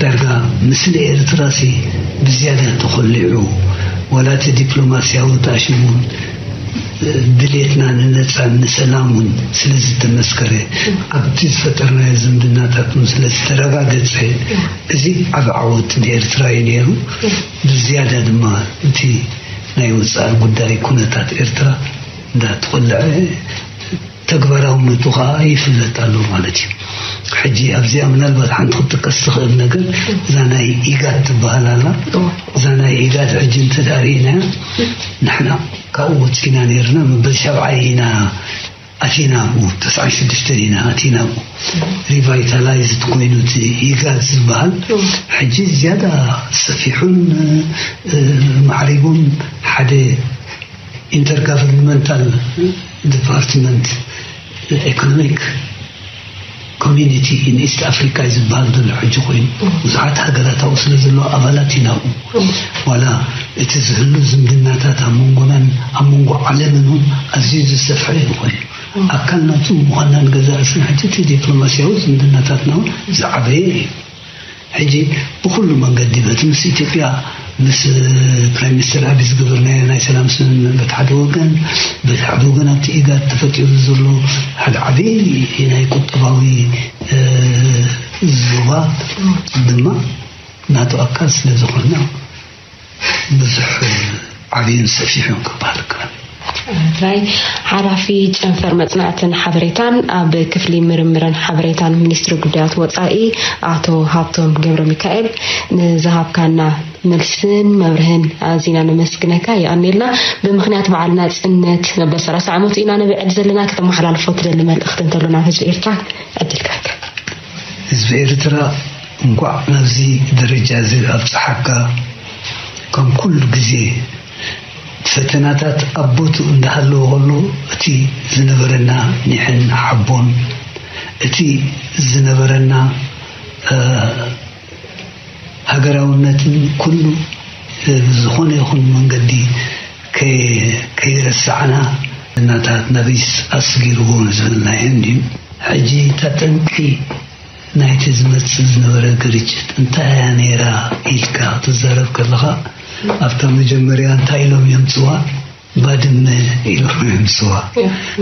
ዳርጋ ምስሊ ኤርትራሲ ብዝያዳ ተኾሊዑ፣ ዋላ እቲ ዲፕሎማስያዊ ተኣሽሙን ድሌትና ንነፃን ንሰላም እውን ስለ ዝተመስከረ፣ ኣብቲ ዝፈጠርናዮ ዝምድናታት እውን ስለ ዝተረጋገፀ፣ እዚ ዓቢ ዓወት ንኤርትራ እዩ ነይሩ። ብዝያዳ ድማ እቲ ናይ ወፃኢ ጉዳይ ኩነታት ኤርትራ እንዳተቆልዐ ተግባራውነቱ ከዓ ይፍለጥ ኣሎ ማለት እዩ። ሕጂ ኣብዚኣ ምናልባት ሓንቲ ክትጥቀስ ትኽእል ነገር እዛ ናይ ኢጋድ ትበሃል ኣላ። እዛ ናይ ኢጋድ ሕጂ እንተዳርኢና ንሕና ካብኡ ወፂና ነይርና፣ መበል ሻብዓይ ኢና ኣቲና፣ ኣብኡ ተስዓን ሽዱሽተን ኢና ኣቲና። ኣብኡ ሪቫይታላይዝድ ኮይኑ እቲ ኢጋድ ዝበሃል ሕጂ ዝያዳ ሰፊሑን ማዕሪጉን ሓደ ኢንተርጋቨርንመንታል ዲፓርትመንት ኢኮኖሚክ ኮሚኒቲ ኢን ኢስት ኣፍሪካ እዩ ዝበሃል ዘሎ ሕጂ ኮይኑ፣ ብዙሓት ሃገራት ኣብኡ ስለ ዘለዎ ኣባላት ኢና ኣብኡ። ዋላ እቲ ዝህሉ ዝምድናታት ኣብ መንጎናን ኣብ መንጎ ዓለምን እውን ኣዝዩ ዝሰፍሐ እዩ ኮይኑ፣ ኣካል ናቱ ምዃንና ንገዛእ ርእስና ሕጂ እቲ ዲፕሎማስያዊ ዝምድናታትና እውን ዝዓበየ እዩ። ሕጂ ብኹሉ መንገዲ በቲ ምስ ኢትዮጵያ ምስ ፕራይም ሚኒስትር ኣቢ ዝገበርናዮ ናይ ሰላም ስምምዕ በቲ ሓደ ወገን፣ በቲ ሓደ ወገን ኣብቲ ኢጋድ ተፈጢሩ ዘሎ ሓደ ዓብዪ ናይ ቁጠባዊ ዞባ ድማ ናቱ ኣካል ስለ ዝኾንና ብዙሕ ዓብይን ሰፊሕን ክበሃል ይከኣል። ራይ ሓላፊ ጨንፈር መጽናዕትን ሓበሬታን ኣብ ክፍሊ ምርምርን ሓበሬታን ሚኒስትሪ ጉዳያት ወጻኢ ኣቶ ሃብቶም ገብረ ሚካኤል ንዝሃብካና መልስን መብርህን ኣዚና ነመስግነካ። የቐኔልና። ብምኽንያት በዓል ናጽነት መበል ሰላሳ ዓመቱ ኢና ነብዕል ዘለና። ከተመሓላልፎ ትደሊ መልእኽቲ እንተሎ ናብ ህዝቢ ኤርትራ ዕድል ክህበካ። ህዝቢ ኤርትራ እንኳዕ ናብዚ ደረጃ እዚ ኣብጽሓካ። ከም ኩሉ ግዜ ፈተናታት ኣብ ቦትኡ እንዳሃለወ ከሎ እቲ ዝነበረና ኒሕን ሓቦን፣ እቲ ዝነበረና ሃገራውነትን ኩሉ ብዝኾነ ይኹን መንገዲ ከይረሳዕና እናታት ናበይስ ኣስጊርዎ ዝብልናዮ እንድዩ። ሕጂ እታ ጠንቂ ናይቲ ዝመጽእ ዝነበረ ግርጭት እንታይ እያ ነይራ ኢልካ ክትዛረብ ከለኻ፣ ኣብታ መጀመርያ እንታይ ኢሎም የምጽዋ? ባድመ ኢሎም የምጽዋ።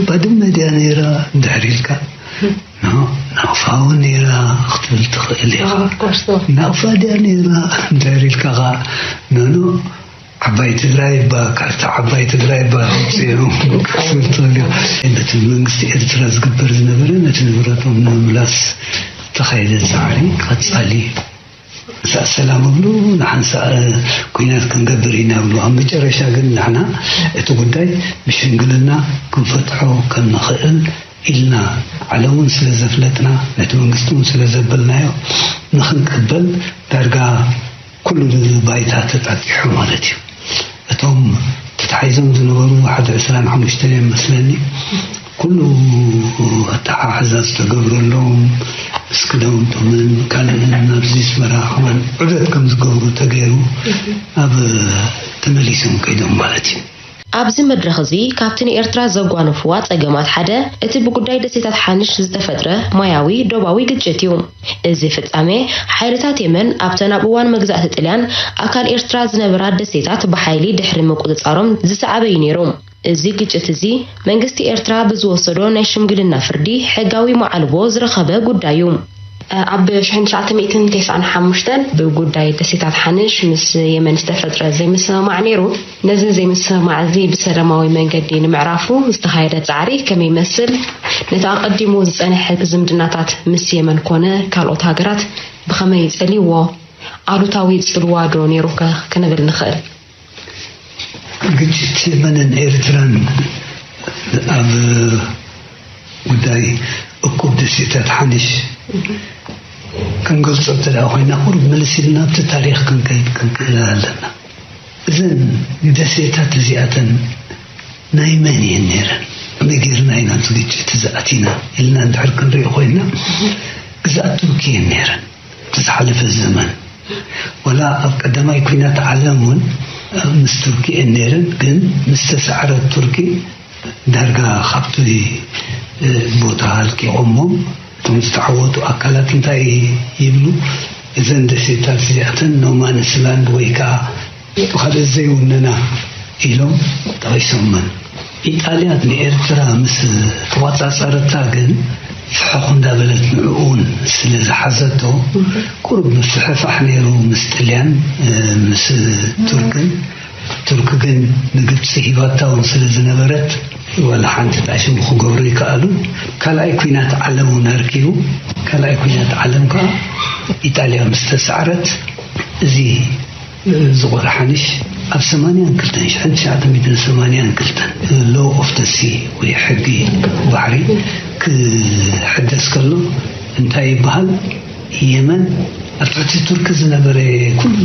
ባድመ ድያ ነይራ እንድሕር ኢልካ፣ ናቕፋ እውን ነይራ ክትብል ትኽእል ኢኻ። ናቕፋ ድያ ነይራ እንድሕር ኢልካ ኸዓ፣ ኖኖ ዓባይ ትግራይ እባ፣ ካርታ ዓባይ ትግራይ እባ ኣውፅኦም ክትብል ትኽእል ኢኻ። ነቲ መንግስቲ ኤርትራ ዝግበር ዝነበረ ነቲ ንብረቶም ንምምላስ ዝተኻየደ ፃዕሪ ቀፃሊ እዩ። ሓንሳእ ሰላም እብሉ፣ ንሓንሳእ ኲናት ክንገብር ኢና እብሉ። ኣብ መጨረሻ ግን ንሕና እቲ ጉዳይ ብሽምግልና ክንፈትሖ ከም ንኽእል ኢልና ዓለም እውን ስለ ዘፍለጥና፣ ነቲ መንግስቲ እውን ስለ ዘበልናዮ ንኽንቅበል ዳርጋ ኩሉ ባይታ ተጣጢሑ ማለት እዩ። እቶም ተታሒዞም ዝነበሩ ሓደ ዕስራን ሓሙሽተን እዮም መስለኒ። ኩሉ ኣተሓሕዛ ዝተገብረሎም ምስ ክዳውንቶምን ካልእን ናብዚ ኣስመራ ከማን ዑደት ከም ዝገብሩ ተገይሩ ኣብ ተመሊሶም ከይዶም ማለት እዩ። ኣብዚ መድረኽ እዚ ካብቲ ንኤርትራ ዘጓነፍዋ ጸገማት ሓደ እቲ ብጉዳይ ደሴታት ሓንሽ ዝተፈጥረ ማያዊ ዶባዊ ግጭት እዩ። እዚ ፍጻሜ ሓይልታት የመን ኣብተን ኣብ እዋን መግዛእቲ ጥልያን ኣካል ኤርትራ ዝነበራ ደሴታት ብሓይሊ ድሕሪ ምቁጽጻሮም ዝሰዓበ እዩ ነይሩ። እዚ ግጭት እዚ መንግስቲ ኤርትራ ብዝወሰዶ ናይ ሽምግልና ፍርዲ ሕጋዊ መዓልቦ ዝረኸበ ጉዳይ እዩ። ኣብ ሽሕን ትሽዓተ ሚእትን ተስዓን ሓሙሽተን ብጉዳይ ደሴታት ሓንሽ ምስ የመን ዝተፈጥረ ዘይምስምማዕ ነይሩ። ነዚ ዘይምስምማዕ እዚ ብሰላማዊ መንገዲ ንምዕራፉ ዝተኻየደ ጻዕሪ ከመይ ይመስል? ነቲ ኣቐዲሙ ዝጸንሐ ዝምድናታት ምስ የመን ኮነ ካልኦት ሃገራት ብኸመይ ጸልይዎ? ኣሉታዊ ጽልዋ ዶ ነይሩ ከ ክንብል ንኽእል? ግጭት የመንን ኤርትራን ኣብ ጉዳይ እኩብ ደሴታት ሓንሽ ክንገልጾ እንተ ደኣ ኮይና፣ ቁሩብ ምልስ ኢልና ኣብቲ ታሪኽ ክንከይድ ክንክእል ኣለና። እዘን ደሴታት እዚኣተን ናይ መን እየን ነይረን? ከመይ ጌርና ኢና ነቲ ግጭት እዚ ኣቲና ኢልና እንድሕር ክንሪኦ ኮይና፣ ግዝኣት ቱርኪ እየን ነይረን። እቲ ዝሓለፈ ዘመን፣ ወላ ኣብ ቀዳማይ ኲናት ዓለም እውን ምስ ቱርኪ እየን ነይረን፣ ግን ምስ ተሳዕረት ቱርኪ ዳርጋ ካብቲ ቦታ ኣልቂቖሞም። እቶም ዝተዓወቱ ኣካላት እንታይ ይብሉ? እዘን ደሴታት እዚኣተን ኖማንስ ላንድ ወይ ከዓ ብኻልእ ዘይውነና ኢሎም ጠቒሶመን። ኢጣልያ ንኤርትራ ምስ ተቋጻጸረታ ግን ፍሕኹ እንዳበለት ንዕኡ እውን ስለ ዝሓዘቶ፣ ቁሩብ ምፍሕፋሕ ነይሩ ምስ ጥልያን፣ እ፣ ምስ ቱርክን። ቱርክ ግን ንግብጺ ሂባታ እውን ስለ ዝነበረት፣ ዋላ ሓንቲ ጣሽሙ ክገብሩ ይከኣሉ። ካልኣይ ኲናት ዓለም እውን ኣርኪቡ። ካልኣይ ኲናት ዓለም ከኣ ኢጣልያ ምስ ተሳዕረት፣ እዚ ዝቆርሓንሽ ኣብ ሰማንያን ክልተን፣ ሽሕን ትሽዓተ ሚእትን ሰማንያን ክልተን ሎ ኦፍ ደ ሲ ወይ ሕጊ ባሕሪ ክሕደስ ከሎ እንታይ ይበሃል? የመን ኣብ ትሕቲ ቱርኪ ዝነበረ ኩሉ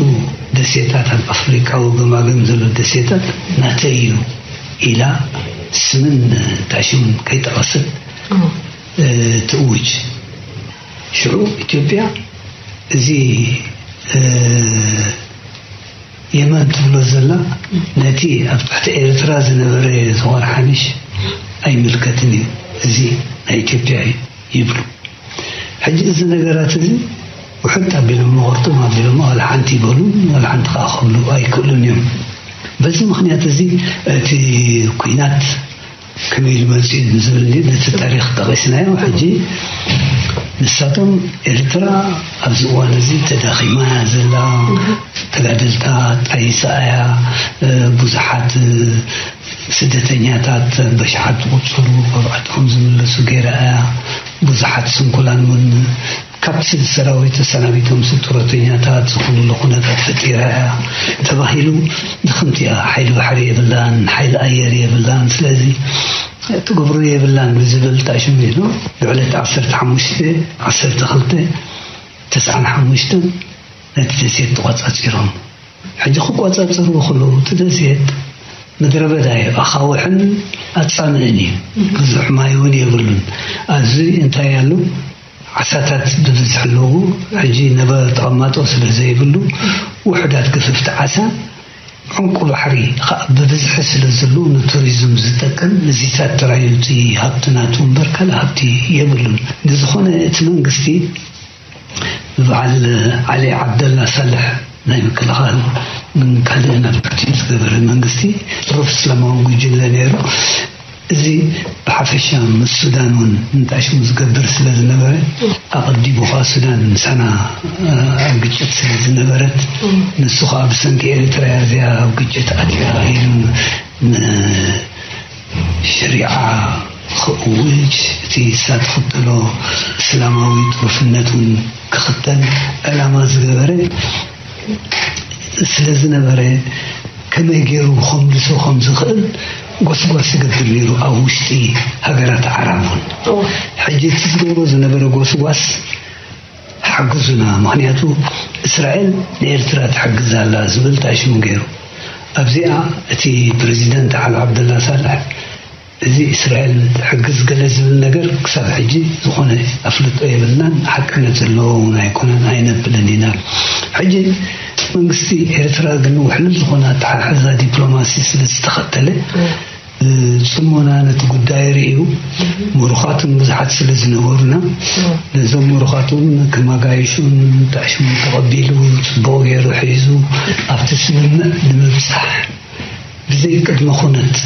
ደሴታት፣ ኣብ ኣፍሪቃ ወገማገም ዘሎ ደሴታት ናተይ እዩ ኢላ ስምን ታሽምን ከይጠቐሰት እ፣ ትእውጅ። ሽዑ ኢትዮጵያ እዚ እ፣ የመን ትብሎ ዘላ ነቲ ኣብ ትሕቲ ኤርትራ ዝነበረ ዝቆርሓንሽ ኣይምልከትን እዩ፣ እዚ ናይ ኢትዮጵያ እዩ ይብሉ። ሕጂ እዚ ነገራት እዚ ውሕጥ ኣቢሎም ቁርጥም ኣቢሎም ዋላ ሓንቲ ይበሉ፣ ዋላ ሓንቲ ከዓ ክብሉ ኣይክእሉን እዮም። በዚ ምኽንያት እዚ እቲ ኲናት ከመይ ኢሉ መፂኡ ዝብል ነቲ ታሪኽ ጠቒስናዮ። ሕጂ ንሳቶም ኤርትራ ኣብዚ እዋን እዚ ተዳኺማ እያ ዘላ፣ ተጋደልታ ጣይሳ እያ፣ እ፣ ብዙሓት፣ እ፣ ስደተኛታት በሽሓት ዝቑጸሩ ኣብ ዓድኹም ዝምለሱ ገይራ እያ። ብዙሓት ስንኩላን እውን ካብቲ ሰራዊት ተሰናቢቶም ጡረተኛታት ዝኾኑሉ ኩነታት ፈጢራ እያ ተባሂሉ። ድኽምቲ እያ፣ ሓይሊ ባሕሪ የብላን፣ ሓይሊ ኣየር የብላን። ስለዚ ትገብሮ የብላን ብዝብል ጣሽም ኢሉ ብዕለት ዓሰርተ ሓሙሽተ ዓሰርተ ክልተ ተስዓን ሓሙሽተን ነቲ ደሴት ተቖጻጺሮም። ሕጂ ክቆጻጸርዎ ከለዉ እቲ ደሴት ምድረ በዳ እዩ፣ ኣኻውሕን ኣጻምእን እዩ። ብዙሕ ማይ እውን የብሉን። ኣብዚ እንታይ ኣሎ? ዓሳታት ብብዝሒ ኣለዉ። ሕጂ ነበረ ተቐማጦ ስለ ዘይብሉ ውሑዳት ገፈፍቲ ዓሳ፣ ዕንቁ ባሕሪ ኸኣ ብብዝሒ ስለ ዘለዉ ንቱሪዝም ዝጠቅም፣ እዚታት ጥራይ እዩ እቲ ሃብቲ ናቱ እምበር ካልእ ሃብቲ የብሉን። ብዝኾነ እቲ መንግስቲ ብበዓል ዓሊ ዓብደላ ሳልሕ ናይ ምክልኻል ምን ካልእ ናብ ትሕቲ ዝገበረ መንግስቲ ሩፍ እስላማዊ ጉጅለ ነይሩ። እዚ ብሓፈሻ ምስ ሱዳን እውን ንጣሽሙ ዝገብር ስለ ዝነበረ፣ ኣቐዲሙ ኸዓ ሱዳን ምሳና፣ እ፣ ኣብ ግጭት ስለ ዝነበረት፣ ንሱ ኸዓ ብሰንኪ ኤርትራ እያ እዚኣ ኣብ ግጭት ኣትያ ኢሉ ን-፣ ሸሪዓ ክእውጅ፣ እቲ ንሳ ትኽተሎ እስላማዊ ጥሩፍነት እውን ክኽተል ዕላማ ዝገበረ ስለ ዝነበረ፣ ከመይ ገይሩ ከምልሶ ከም ዝኽእል ጎስጓስ ይገብር ነይሩ ኣብ ውሽጢ ሃገራት ዓራብ እውን። እወ። ሕጂ እቲ ዝገብሮ ዝነበረ ጎስጓስ ሓግዙና፣ ምኽንያቱ እስራኤል ንኤርትራ ትሕግዝ ኣላ ዝብል ጣሽሙ ገይሩ። ኣብዚኣ እቲ ፕረዚደንት ዓሊ ዓብደላ ሳልሕ እዚ እስራኤል ትሕግዝ ገለ ዝብል ነገር ክሳብ ሕጂ ዝኾነ ኣፍልጦ የብልናን፣ ሓቅነት ዘለዎ እውን ኣይኮነን፣ ኣይነብልን ኢና። ሕጂ መንግስቲ ኤርትራ ግን ውሕሉል ዝኾነ ኣተሓሕዛ ዲፕሎማሲ ስለ ዝተኸተለ፣ እ፣ ጽሞና ነቲ ጉዳይ ርእዩ፣ ምሩኻቱን ብዙሓት ስለ ዝነበሩና፣ ነዞም ምሩኻቱን ከማጋይሹን ጣሽሙ ተቐቢሉ፣ ጽቡቕ ገይሩ ሒዙ፣ ኣብቲ ስምምዕ ንምብጻሕ ብዘይ ቅድመ ኩነት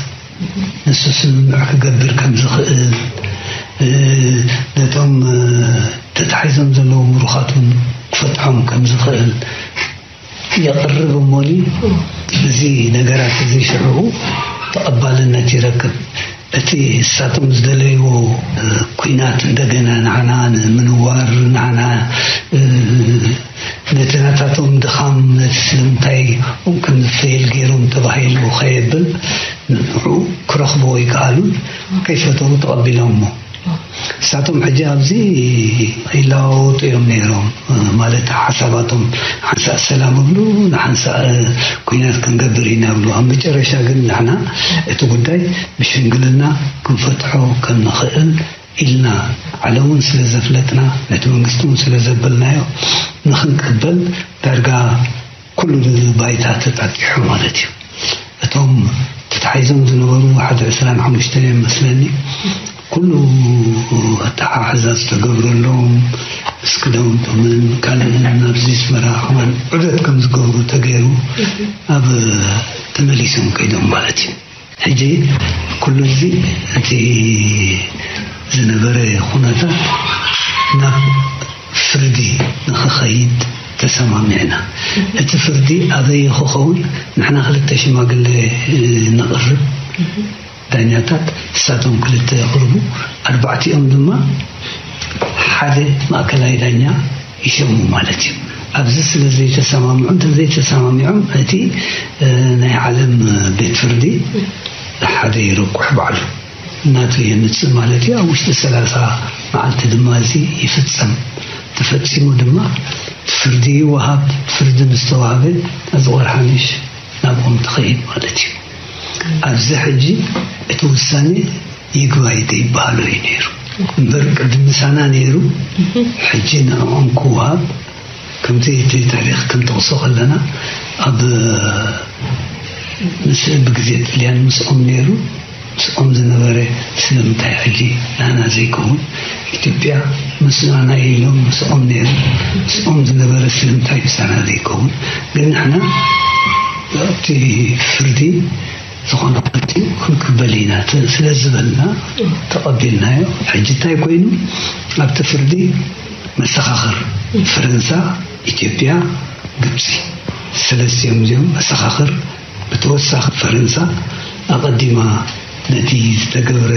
ንሱ ስምምዕ ክገብር ከም ዝኽእል፣ እ፣ ነቶም፣ እ፣ ተታሒዞም ዘለዉ ምሩኻት እውን ክፈትሖም ከም ዝኽእል የቕርብ እሞኒ፣ እዚ ነገራት እዚ ሽዑ ተቐባልነት ይረክብ። እቲ ንሳቶም ዝደለይዎ፣ እ፣ ኲናት እንደገና ንዓና ንምንዋር፣ ንዓና፣ እ፣ ነቲ ናታቶም ድኻም፣ ነቲ ስለምንታይ ከም ዝፈይል ገይሮም ተባሂሉ ከየብል፣ ንዑ ክረኽብዎ ይከኣሉ። ከይፈተዉ ተቐቢሎሞ። እሳቶም ሕጂ ኣብዚ ይለዋወጡ እዮም ነይሮም። ማለት ሓሳባቶም ሓንሳእ ሰላም እብሉ፣ ንሓንሳእ ኩናት ክንገብር ኢና እብሉ። ኣብ መጨረሻ ግን ንሕና እቲ ጉዳይ ብሽምግልና ክንፈትሖ ከም ንኽእል ኢልና፣ ዓለም እውን ስለ ዘፍለጥና፣ ነቲ መንግስቲ እውን ስለ ዘበልናዮ፣ ንኽንቅበል ዳርጋ ኩሉ ባይታ ተጣጢሑ ማለት እዩ። እቶም ተታሒዞም ዝነበሩ ሓደ ዕስራን ሓሙሽተን እዮም መስለኒ። ኩሉ ኣተሓሕዛ ዝተገብረሎም፣ ምስ ክዳውንቶምን ካልእን ናብዚ ኣስመራ ከማን ዑደት ከም ዝገብሩ ተገይሩ ኣብ ተመሊሶም ከይዶም ማለት እዩ። ሕጂ ኩሉ እዚ እቲ ዝነበረ ኩነታት ናብ ፍርዲ ንኽኸይድ ተሰማሚዕና። እቲ ፍርዲ ኣበይ ክኸውን? ንሕና ክልተ ሽማግለ ነቕርብ፣ ዳኛታት እሳቶም ክልተ የቕርቡ፣ ኣርባዕቲኦም ድማ ሓደ ማእከላይ ዳኛ ይሸሙ ማለት እዩ። ኣብዚ ስለ ዘይተሰማምዑ፣ እንተ ዘይተሰማሚዖም እቲ ናይ ዓለም ቤት ፍርዲ ሓደ ይረቁሕ ባዕሉ ናቱ የምጽእ ማለት እዩ። ኣብ ውሽጢ ሰላሳ መዓልቲ ድማ እዚ ይፍጸም። ተፈጺሙ ድማ ፍርዲ ይወሃብ። ፍርዲ ምስ ተዋህበ፣ እዚ ቆርሓንሽ ናብኦም ትኸይድ ማለት እዩ። ኣብዚ ሕጂ እቲ ውሳኔ ይግባይ ዘይበሃሎ እዩ ነይሩ። እምበር ቅድሚ ምሳና ነይሩ፣ ሕጂ ንዕኦም ክወሃብ፣ ከምቲ እቲ ታሪኽ ክንጠቕሶ ከለና፣ ኣብ ምስ ብግዜ ጥልያን ምስኦም ነይሩ። ምስኦም ዝነበረ ስለምንታይ ሕጂ ናና ዘይከውን? ኢትዮጵያ ምስና ናይ ኢሎም ምስኦም ነይሩ። ምስኦም ዝነበረ ስለምንታይ ምሳና ዘይከውን? ግን ንሕና ኣብቲ ፍርዲ ዝኾነ ኩነታት እዩ ክንቅበል ኢና ተ- ስለ ዝበልና ተቐቢልናዮ። ሕጂ እንታይ ኮይኑ? ኣብቲ ፍርዲ መሰኻኽር ፈረንሳ፣ ኢትዮጵያ፣ ግብፂ፣ ሰለስቲኦም እዚኦም መሰኻኽር። ብተወሳኺ ፈረንሳ ኣቐዲማ ነቲ ዝተገብረ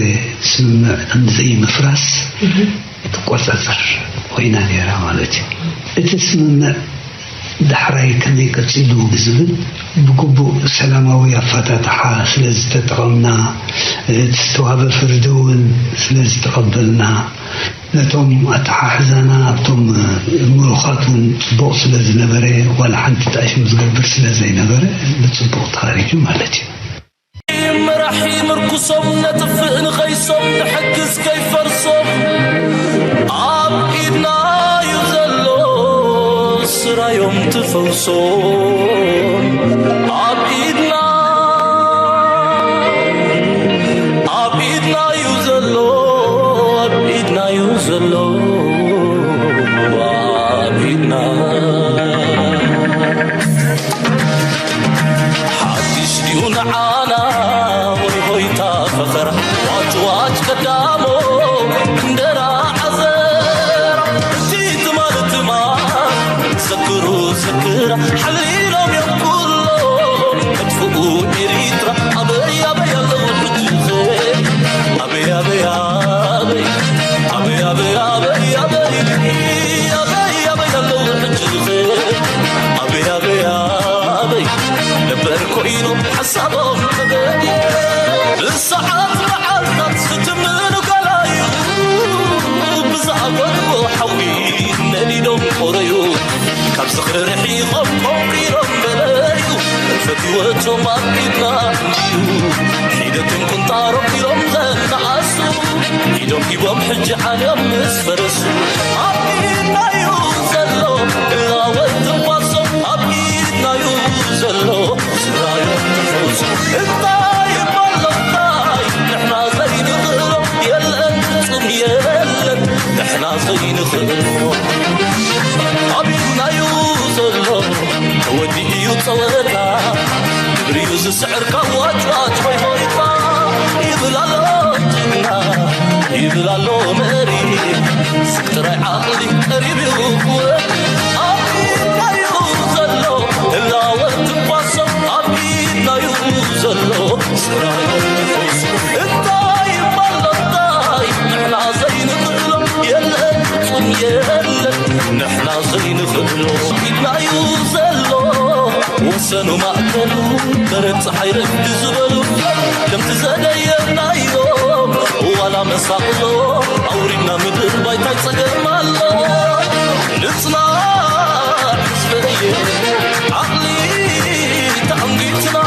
ስምምዕ ንዘይምፍራስ ትቆፃፀር ኮይና ነይራ ማለት እዩ። እቲ ስምምዕ ዳሕራይ ከመይ ቀፂሉ ብዝብል ብግቡእ ሰላማዊ ኣፈታትሓ ስለ ዝተጠቐምና፣ እቲ ዝተዋህበ ፍርዲ እውን ስለ ዝተቐበልና፣ ነቶም ኣተሓሕዛና ኣብቶም ምሩኻት እውን ፅቡቕ ስለ ዝነበረ፣ ዋላ ሓንቲ ጣሽም ዝገብር ስለ ዘይነበረ ብፅቡቕ ተኻሪጁ ማለት እዩ። መራሒ ምርኩሶም ነጥፍእ ንኸይሶም ንሕግዝ ከይፈርሶም ኣብ ኢድና እዩ ዘሎ ስራዮም ትፈውሶም ኣብ ኢድና ኣብ ኢድና እዩ ዘሎ ኣብ ኢድና እዩ ዘሎ ኣብ ኢድና ሓድሽ ድዩ ንዓና ወይ ሆይታ ፈኸራ ዋጭ ዋጭ ቀዳሞ እንደራ ዓዘራ እቲ ትማል ትማል ዘክሩ ዘክራ ሓሊሎም እዮም ኩሎም መጥፍኡ ኤሪትራ ኣበይ ኣበይ ኣለዉ ሕጂ ኸ ኣበይ ኣበይ ኣበይ ኣበይ ኣበይ ኣበይ ኣበይ ኣበይ ኣበይ ኣለዉ ሕጂ ኸ ኣበይ ኣበይ ኣበይ ነበር ኮይኑ ሓሳቦም ተገድየ ብሰዓት መዓልታት ዝትምኑ ገላዩ ብዝኣበድዎ ሓዊ ነዲዶም ቆረዩ ካብ ዝኽሪ ርሒቖም ቆንቂሮም በለዩ ፈትወቶም ኣብ ኢድና እንድዩ ሒደትን ቁንጣሮም ኢሎም ዘነኣሱ ኢዶም ሂቦም ሕጂ ዓለም ምስ ፈረሱ ኣብ ኢድናዩ ዘሎ እላወት ትንፋሶም ኣብ ኢድናዩ ዘሎ ስራዮም ትፈውሱ እንታይ እባ ኣሎ እንታይ ንሕና ዘይንኽእሎ የለን ፍጹም የለን ንሕና ዘይንኽእሎ ኣብ ኢድናዩ ዘሎ ተወዲኡ እዩ ጸወታ ግብሪዩ ዝስዕር ካብ ዋጭዋጭ ሆይ ሆይታ ይብል ኣሎ ጅግና ይብል ኣሎ መሪ ስቅ ጥራይ ዓቕሊ ቀሪብ እዩ ክወድ ኣብ ኢድናዩ ዘሎ ህላወ ትንፋሶም ኣብ ኢድናዩ ዘሎ ስራዮም ትፈውሱ እንታይ እባ ኣሎ እንታይ ንሕና ዘይንኽእሎ የለን ፍጹም የለን ንሕና ዘይንኽእሎ ኢድናዩ ዘሎ ወሰኑ ማእከሉ በረድ ፀሓይ ረግዲ ዝበሉ ከምቲ ዘደየብናዮም ዋላ መሳቕሎ ኣውሪድና ምድር ባይታይ ጸገም ኣሎ። ንጽናዕ ህዝበየ ዓቕሊ ተኣንጊትና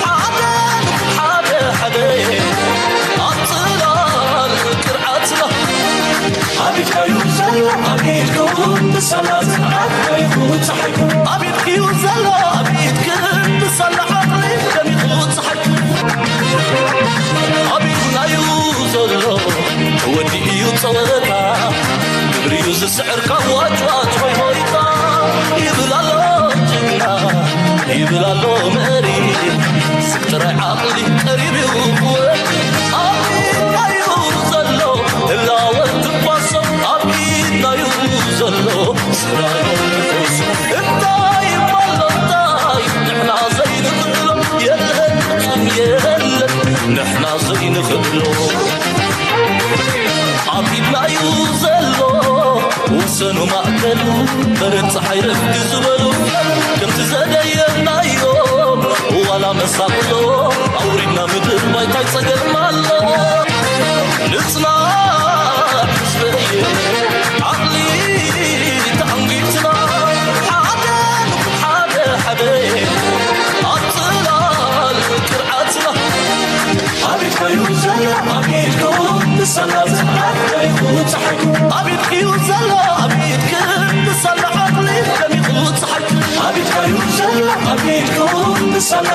ሓደ ሓደ ሓደ ኣብ ጽላል ቅርዓትና። ኣቢትካዩ ዘሎ ኣቢትኩም ብሰላ ጽንዓት ደሚቑ ጸሓይኩም። ኣቢትክዩ ዘሎ ኣቢትክን ብሰላ ዓቕሊ ደሚቑ ጸሓይኩም። ኣቢትናዩ ዘሎ ተወዲኡ እዩ ጸወታ፣ ግብሪዩ ዝስዕር ካብ ዋጭዋጭ ሆይ ሆይታ። ይብል ኣሎ ጅግና፣ ይብል ኣሎ መሪ፣ ስብ ጥራይ ዓቕሊ ቀሪቡ ክወድ። ኣብ ኢድናዩ ዘሎ ህላወ ትንፋሶም፣ ኣብ ኢድናዩ ዘሎ ስራዮ ንፈሱ። እንታይ ይባሎ እንታይ ንሕና ዘይንኽእሎ የለን፣ ፍጹም የለን ንሕና ዘይንኽእሎ። ኣብ ኢድናዩ ዘሎ ወሰኑ ማእከሉ በረድ ጸሓይ ረፍዲ ዝበሉ ከምቲ ዘደየናዮ ዋላ መሳቕሎ ኣውሪድና ምድር ባይታይ ጸገም ኣሎ። ንጽናዕ ህዝበየ ዓቕሊ ተዓንጊትና ሓደ ንኹን ሓደ ሓደ ኣብ ጽላል ቅርዓትና። ኣቢትካዩ ዘሎ ኣቢትኩም ብሰላ ጽንዓት ደሚቑ ጸሓይኩም። ኣቢትክዩ ዘሎ ኣቢትክን ብሰላ ዓቕሊ ደሚቑ ጸሓይኩም። ኣቢትካዩ ዘሎ ኣቢትኩም ብሰላ